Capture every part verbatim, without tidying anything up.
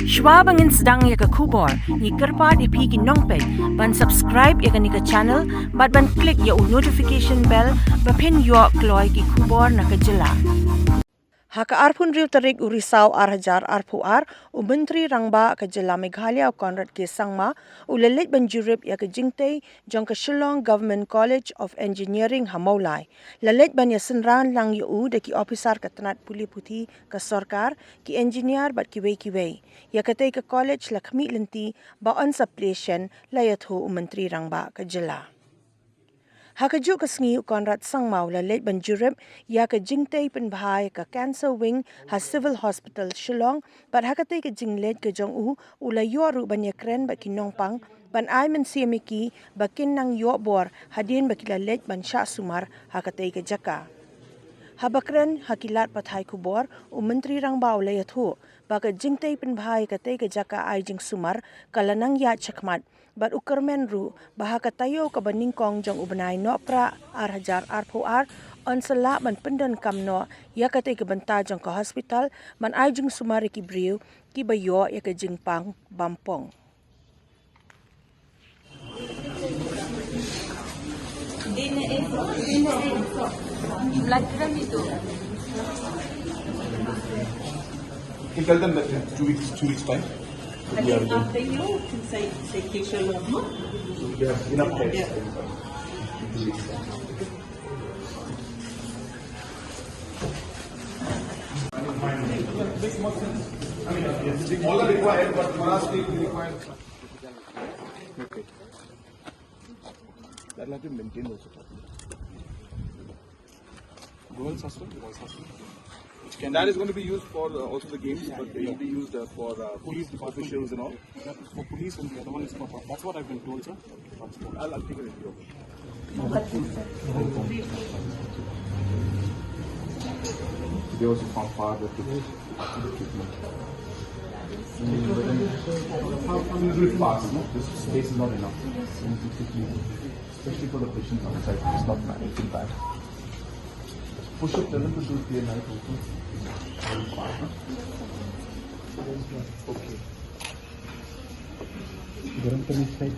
Shwa ba ngin sdang ïa ka khubor, ngi kyrpad ïa phi ki nongpeit ban subscribe ïa kane ka channel bad ban click ïa u notification bell ba phin ïoh kloi ki khubor na ka jylla. Ha ka arphew hynriew tarik u Risaw ar hajar arphew ar, u Myntri Rangbah ka jylla Meghalaya u Conrad K Sangma u la leit ban jurip ïa ka jingtei jong ka Shillong Government College of Engineering ha Mawlai. La leit ban ïa synran lang ïa u da ki ophisar ka tnat pule puthi ka sorkar, ki engineer bad kiwei kiwei. Ïa katei ka college la khmih lynti ba yn sa plie shen, la ïathuh u Myntri Rangbah ka jylla. Ha kajuh ka sngi u Conrad Sangma u la leit ban jurip ïa ka jingtei pynbha ïa ka cancer wing ha Civil Hospital Shillong, bad ha katei ka jingleit ka jong u u la ïoh ruh ban ïakren bad ki nongpang ban ai mynsiem ïa ki ba kin nang ïoh bor hadien ba ki la leit ban shah sumar ha katei ka jaka. Haba kren ha ki lad pathai khubor, u Myntri Rangbah u la ïathuh ba ka jingtei pynbha ïa katei ka jaka ai jingsumar ka la nang ïaid shakhmat, bad u kyrmen ruh ba ha ka taïew kaba nyngkong jong u bnai Nohprah ar hajar arphew ar yn sa lah ban pyndonkam noh ïa katei ka bynta jong ka hospital ban ai jingsumar ïa ki briew kiba ïoh ïa ka jingpang bampong. Blood pyramid tu. You can tell them that in two weeks, two weeks' time. I think after you can say, say Kisha Lama. So we have enough time. Yeah. In two weeks' time. This must, I mean, all are required, but Maharashtra is required. Okay. That'll have to maintain also. Girls hostel, boys hostel. Which can, that is going to be used for, uh, also the games, yeah, but it will be used, uh, for, uh, police department, officials and all. That is for police and the other one is for, that's what I've been told, sir. I'll, I'll take it into your. They also found fire that could treatment. Fast, no? This space is not enough. We need to quickly, especially for the patients outside, it's not managing that. Push up, tell them to do it day and night also. Very fast, no? Okay. Garam pani type.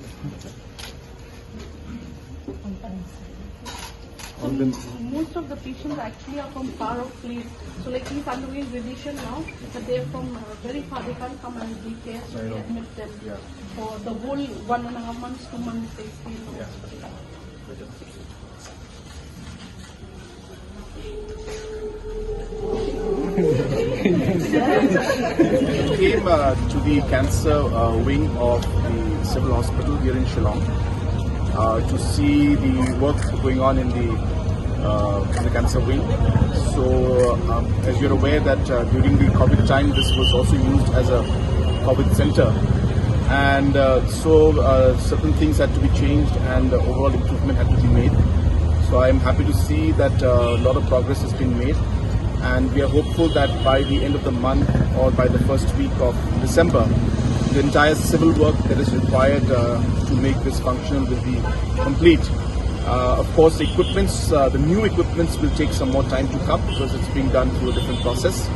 All the most of the patients actually are from far off place. So, like, he's undergoing radiation now, but they're from, uh, very far. They can't come and be care, so we admit them. Yeah. For the whole one and a half months, two months, they stay in the hospital. We came, uh, to the cancer, uh, wing of the Civil Hospital here in Shillong, uh, to see the work going on in the, uh, in the cancer wing. So, um, as you're aware that, uh, during the COVID time, this was also used as a COVID center. And, uh, so, uh, certain things had to be changed and, uh, overall improvement had to be made. So I am happy to see that, uh, a lot of progress has been made. And we are hopeful that by the end of the month or by the first week of December, the entire civil work that is required, uh, to make this functional will be complete. Uh, of course, the equipments, uh, the new equipments will take some more time to come because it's being done through a different process.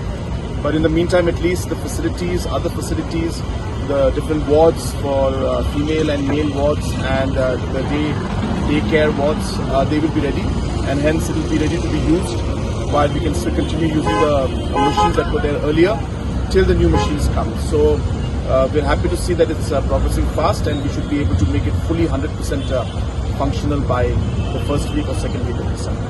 But in the meantime, at least the facilities, other facilities, the different wards for, uh, female and male wards and, uh, the day, daycare wards, uh, they will be ready, and hence it will be ready to be used while we can still continue using the, uh, machines that were there earlier till the new machines come. So, uh, we're happy to see that it's, uh, progressing fast, and we should be able to make it fully hundred percent, uh, functional by the first week or second week of December.